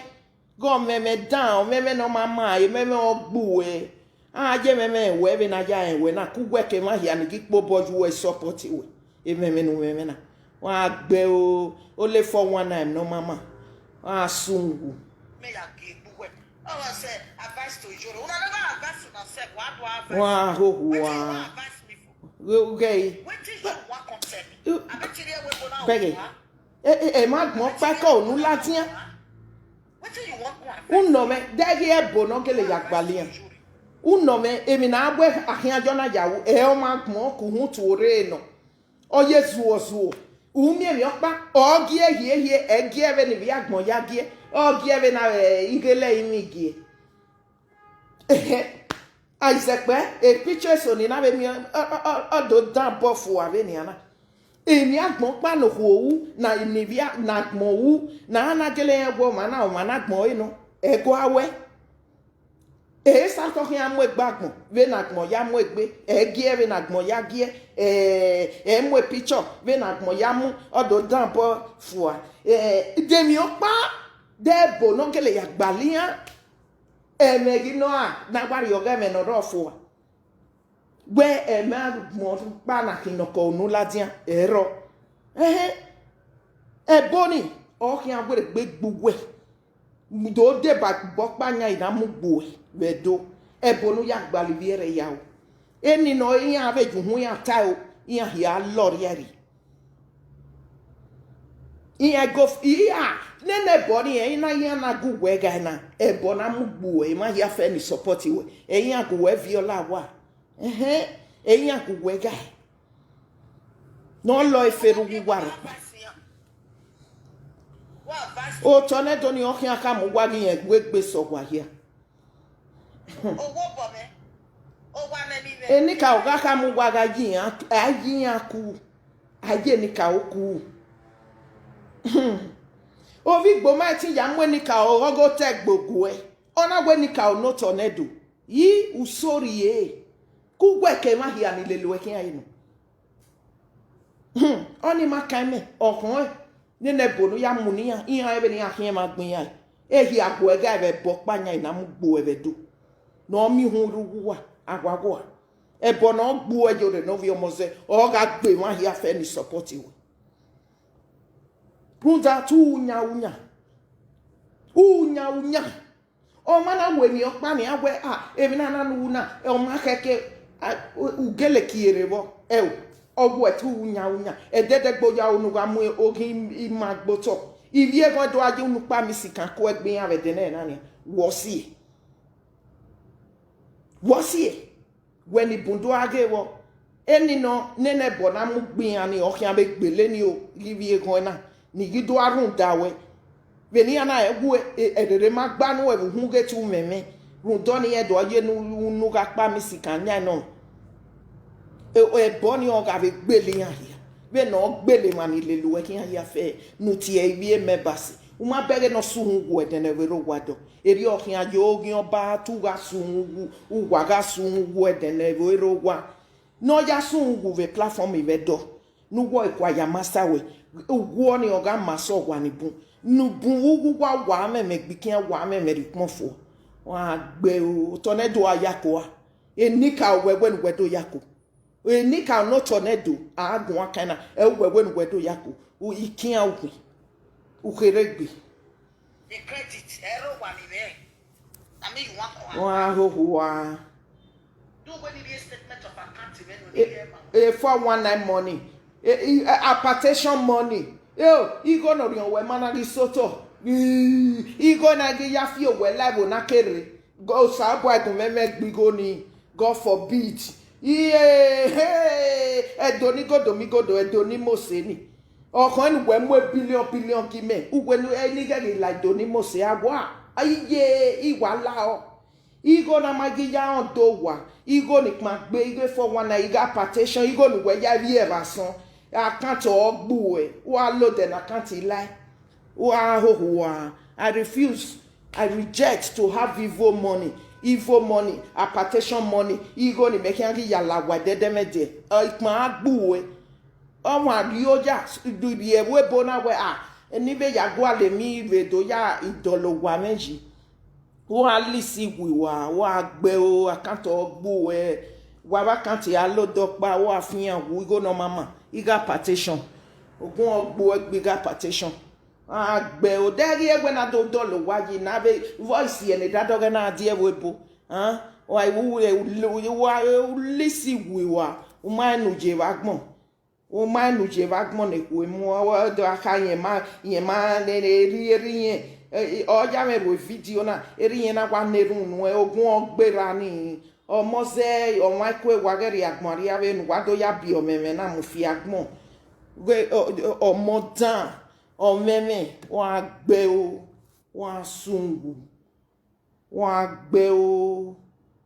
Ghe ọmwẹmwẹ dan, ọmwẹmwẹ ne ọ ma ma, emwẹmwẹ ọ gbe uẹ. A ye emwẹmwẹ wẹ vbene a ya rẹn wẹ na, ke uwẹ ke emwa hia ni ghi kpe obọ ye uwẹ support wẹ. Emwẹmwẹ ne u mwẹmwẹ na, wa gbe o, ole four one nine ne ọ ma ma, wa sun uwu. Mẹ ya gie egbe uwẹ. Ọ wa sẹ advice to Iyore. Una never advise una sef, wa do advice. Wa hoho. Wetin you wan advise me for? Ghẹ, ghẹ. Wetin you wan come tell me? U-, Abetiri ewe bona bẹghe. Owa. E, e, e ma gbọn kpẹkẹ unu ladian. Wetin you wan come advise me? Unọ mwẹ, dẹghe ẹbo ne ọ gele ya gbalọ iran. Unọ mwẹ, emwi ne a bu akhian yọ na ya ru, ẹ ọ ma gbọn ke uhunmwu tuorre nọ. Ọ ye zuọ zuọ. U miẹn emwi ọkpa, ọ gie hiehie, ẹ gie vbene ivbi agbọn ya gie, ọ gie vbene, eh, ighele ẹrinmwi gie. Ẹhẹn. Isaac kpẹ, e picture eso ni na vbe miẹn, ọ, ọ, ọ, ọ do dan obọ fua vbenian na. Emwi agbọn ọkpa ne okhuo ru, na ni ivbi a-, ne agbọn ru, ne a na gele rẹn wẹ ọmwa na, ọmwa ne agbọn ẹre nọ, ẹguae wẹ. E sa khọ khian mu egbe agbọn, vbene agbọn ya mu egbe, ẹ gie vbene agbọn ya gie, ẹ, ẹ mu picture, vbene agbọn ya mu, ọ do dan obọ fua. Ẹ, de emwi ọkpa, de ẹbo ne ọ gele ya gbalọ iran, ẹmwẹ ghi nọ ra, ne a wa rrie ọghe ẹmwẹ ne ọ rrọọ fua. Wẹ ẹmwẹ agbọn ọkpa na khin ne ọ kọ unu ladian, ẹrọ. Ẹhẹn, ẹbo ni, ọ khian werriegbe gbe uwẹ. Do deba obọ ọkpa yan I na mu gbe uẹ vbe Ẹdo. Ẹbo ne u ya gbalọ ivbi ẹre ya o. Eni nọ iran vbe ye uhunmwu iran ta o, iran hia lọrriẹ rri. Iran go, iran nene ẹbọ ni, iran na, iran na gu wẹ ghae na, ẹbọ na mu gbe uẹ, emwa hia fẹ ni support wẹ, ẹ iran gu wẹ viọ la wa. Ẹhẹn, ẹ iran gu wẹ ghae. Ne ọ lọ efe rre uwu uwa rhọkpa. Otọ ne do ni ọ khian khama uwa ghi rẹn wegbe sẹ owa hia. Owa obọ mwẹ, owa mwẹ ni mwẹ. Enikaro gha khama uwa gha ye iran, a ye iran ku, a ye enikaro ku. Ovbi Igbo ma ẹtin ya mu enikaro ọghe otọ ẹgbe oguẹ, ọ na wẹ enikaro ne otọ nẹ do. Yi, u sorry e, ke uwẹ ke emwa hia ni lele uẹ khian ye nọ. Hmm, ọni ma kan imẹ, ọ khọn ẹn, nene ẹbo ne u ya mu ne iran, iran vbene iran khian emwa gbe iran, ehia gu ẹga ẹvbo ọkpa yan na mu gbe uẹ vbe Ẹdo, ne ọ miẹn uhunmwu rre uwu uwa, awawa. Ẹbọ ne ọ gbe uẹ ye orre ne ovbi ọmọ zẹ, ọ gha gbe emwa hia fẹ ni support wẹ. Rhunmwuda te u yan, u yan, u yan, u yan. Ọmwa na wẹ emwi ọkpa nian wẹ, a, emwi na na ne u ru na, ọ ma khẹke, a, u gele kie rre vbọ, ẹo, ọ wẹ te u yan, u yan, ẹdẹdẹgbe ya unu gha mu oghi ima gbe otọ. Ivbi eghọn do a ye unu kpa misikan ku ẹgbe iran vbe ẹdẹnẹrẹ na nian, wẹ ọ sie. Wẹ ọ sie. Wẹ ni bun do a ghe vbọ, eni nọ nene ẹbọ na mu gbe iran ni, ọ khian vbe gbele ni o, ghi vbiẹ eghọn na, ni ghi do a rhunmwuda wẹ. Vbene iran na rẹn wu, ẹrere ma gba nuẹn vbe uhunmwu ghe te u mwẹmwẹ, rhunmwuda ọnii rẹn do a ye ne unu gha kpa misikan yan nọ. E, ẹbọ ni ọ gha vbe gbele iran hia, vbene ọ gbele emwa ni lele uẹ khian hia fẹ ne u tie ivbi emẹ ba sẹ. U ma bẹghe ne ọ sẹ uhunmwu wu ẹdẹnẹ vbe rre owa dọ. Erriọ ọ khian ye oghian ọba te u gha sẹ uhunmwu wu, uwa gha sẹ uhunmwu wu ẹdẹnẹ vbe rre owa. Ne ọ ya sẹ uhunmwu wu vbe platform vbe Ẹdo, ne uwu ọre kua ya ma sa wẹ, uwu ọnii ọ gha ma sẹ owa ni bun, ne u bun vbe uwu uwa, wa mwẹmwẹ gbe ikian, wa mwẹmwẹ rre ikpọn fo. Wa gbe o, otọ nẹ do a ya ko a. Enikaro wẹ wẹ ne uwẹ do ya ko. Enikaro ne otọ nẹ do, a guan kan na, ẹ uwẹ wẹ ne uwẹ do ya ko, u, ikian uwẹ, u kherhe gbe. The credit, ẹ rre owa ni mwẹ. Na me you wan ko. Wa hoho a. Do we need a statement of account, man? E, e four one nine money. E, e, e, hypertension money. Yo, igho ne orhiọn wẹ ma na ghi sotọ. I, igho na ghi ya fi owẹ la ẹvbo na kere. Go, Osanobua gun mwẹ mwẹ gbe igho ni. God forbid. Iye, hey, Ẹdo ni godo mi godo, Ẹdo ni Mose ni. Ọkhọn ne uwẹ mu billion billion gi mẹ, uwẹ ni, ẹ ni ghẹ ghi la Ẹdo ni Mose a wa. Iye, I wa la ọ. Igho na ma ghi ya rẹn do owa, igho ni kpangbe, igho four one nine, igho hypertension, igho ne uwẹ ya vbiẹ vbe asọn, account ọ gbe uẹ, wa load ẹre ne account lae, wa hoho a. I refuse, I reject to have evil money, evil money, hypertension money, igho ni mẹ khian ghi ya la owa ẹdẹdẹmwẹdẹ, ikpẹn a gbe uẹ. Ọmwa rhie oya rhie ẹvbo ebo na wẹ, a, ne I vbe ya gualọ emwi vbe do ya idọlọ owa mwẹ yi. Wa lisi wi wa, wa gbe o, account ọ gbe uẹ, wa vbe account a load ọkpa, wa fian wu igho ne ọ ma ma, igho hypertension. Ogun ọ gbe uẹ gbe igho hypertension. A gbe o, de ghi ẹwẹ na do dọlọ owa yi na vbe voice ẹre ne da dọghẹ na die ẹvbo ebo. Wa lisi wi wa, u ma rẹn ne u ye vbe agbọn. U ma rẹn ne u ye vbe agbọn ne ekhue mu, ọ do a kha rẹn ma, rẹn ma rẹn erri erri irẹn, ọ ya mwẹ ru vidio na, erri irẹn na wa na erhunmwu nuẹn, ogun ọ gberra ni, ọmọ zẹ, ọmwa ẹko wa ghẹ rrie agbọn arriae vbene uwa do ya biẹ ọmwẹmwẹ na mu fi agbọn. Ọmọ dan, ọmwẹmwẹ, wa gbe o, wa sun wu. Wa gbe o,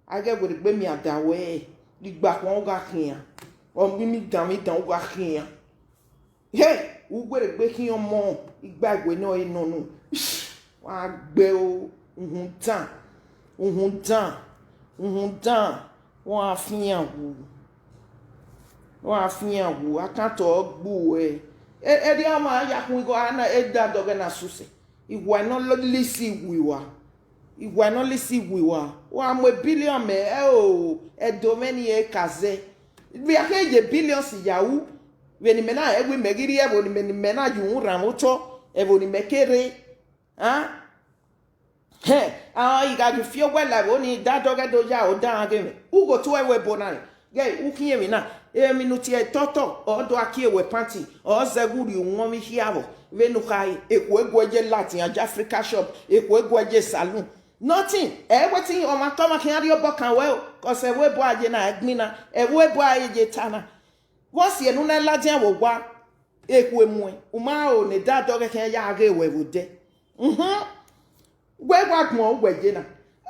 a ghẹ werriegbe miẹn ada wẹ, igbakhuan u gha khian, ọ ghi miẹn idan miẹn idan u gha khian. He, u werriegbe khian ọmọ, igba iwe ne ọ re nọ unu. Wa gbe o, uhunmwu dan, uhunmwu dan, uhunmwu dan, wa fian wu, wa fian wu, account ọ gbe uẹ. Erriọ ọmwa ya khun igho a na, e da dọghẹ na susẹ. Iwa ne ọ lisi wi wa. Iwa ne ọ lisi wi wa. Wa mu billion mẹ, ẹ o, Ẹdo mwẹ ni e ka zẹ. Vbe a khe ye billions ya ru, vbene imẹ na rẹn wẹ imẹ ghi rrie ẹvbo ne imẹ, ne imẹ na ye uhunmwu rhan mwẹ otọ, ẹvbo ne imẹ ke rre. A? Hẹn, a i gha ghi fi owẹ la ẹvbo ni, da dọghẹ do ya aro da ghe mwẹ. U gho tuẹ ẹvbo ebo na rẹn. Ghẹ u khian emwi na, emwi ne u tie tọtọ, ọ do a kie wẹ panti, ọ zẹ ghẹ u rhie uhunmwu hia vbọ, vbene u khare, ekhue guẹ ye ladian, ye Africa shop, ekhue guẹ ye saloon. Nothing, ẹ wẹ te ọmwa kọmwa khian rhie obọ kan wẹ o, cos ẹvbo ebo a ye na, ẹgbin na, ẹvbo ebo a ye ta na. Vbọ si enu na ladian vbe owa, ekhue muẹn, u ma ro ne da dọghẹ khian ya ghe wẹ vbe odẹ. Uhun. Wẹ wa gbọn uwẹ ye na.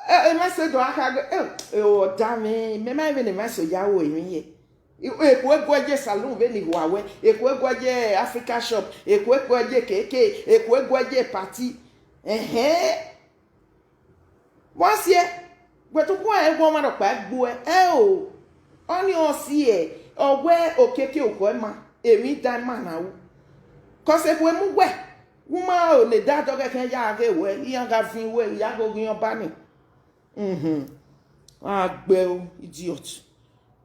Emwa eso do a kha ghe, "Eh, eh, ọ da mwẹ, mẹ ma vbe ne emwa eso ya ru emwi ye." Ekhue guẹ ye saloon vbene I hua wẹ, ekhue guẹ ye Africa shop, ekhue guẹ ye keke, ekhue guẹ ye party. Ẹhẹn. Vbọ si ẹ, wẹ te ukhuẹn ẹre wẹ ọmwa rhọkpa gbuẹ, ẹ o, ọnii ọ si ẹ, ọ wẹ okiekie okhọ ima, emwi dan ima na ru. Cos ekhue mu wẹ, u ma ro ne da dọghẹ khian ya ghe wẹ, iran gha viọ wẹ, I ya ghe oghian ọba ni. Mhm. A gbẹ o, idiot.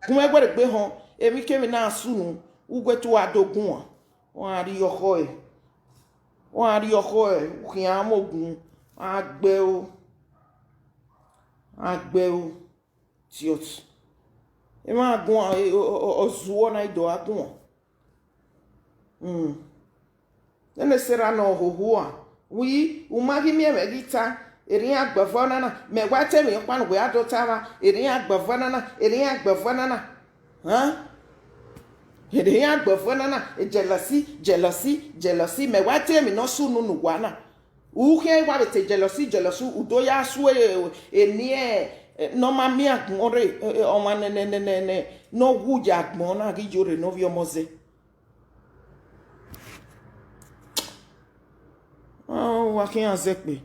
Gun ẹguẹrẹ egbe họn, emwikemwi na sunu, uwẹ te uwa do guan. Wa rhie ọkhọ ẹre, wa rhie ọkhọ ẹre, u khian mu ogun, a gbẹ o, a gbẹ o, idiot. Emwa guan, ọ zuọ na i do a guan. Nene Sarah nọ hoho a, wi, u ma ghi miẹn mwẹ ghi ta, erriọ iran gbẹvọ nana, mẹ wa te emwi ọkpa ne uwẹ a do ta vba, erriọ iran gbẹvọ nana, erriọ iran gbẹvọ nana. Hẹn? Erriọ iran gbẹvọ nana, jealousy, jealousy, jealousy, mẹ wa te emwi ne ọ sunu ne uwa na. U khian wa vbe te jealousy, jealousy, u do ya su eni ne ọ ma miẹn agbọn rre, ọmwa nẹnẹnẹnẹ ne ọ wu ye agbọn na ghi yo rre ne ovbi ọmọ zẹ. Wa khian zẹ kpe.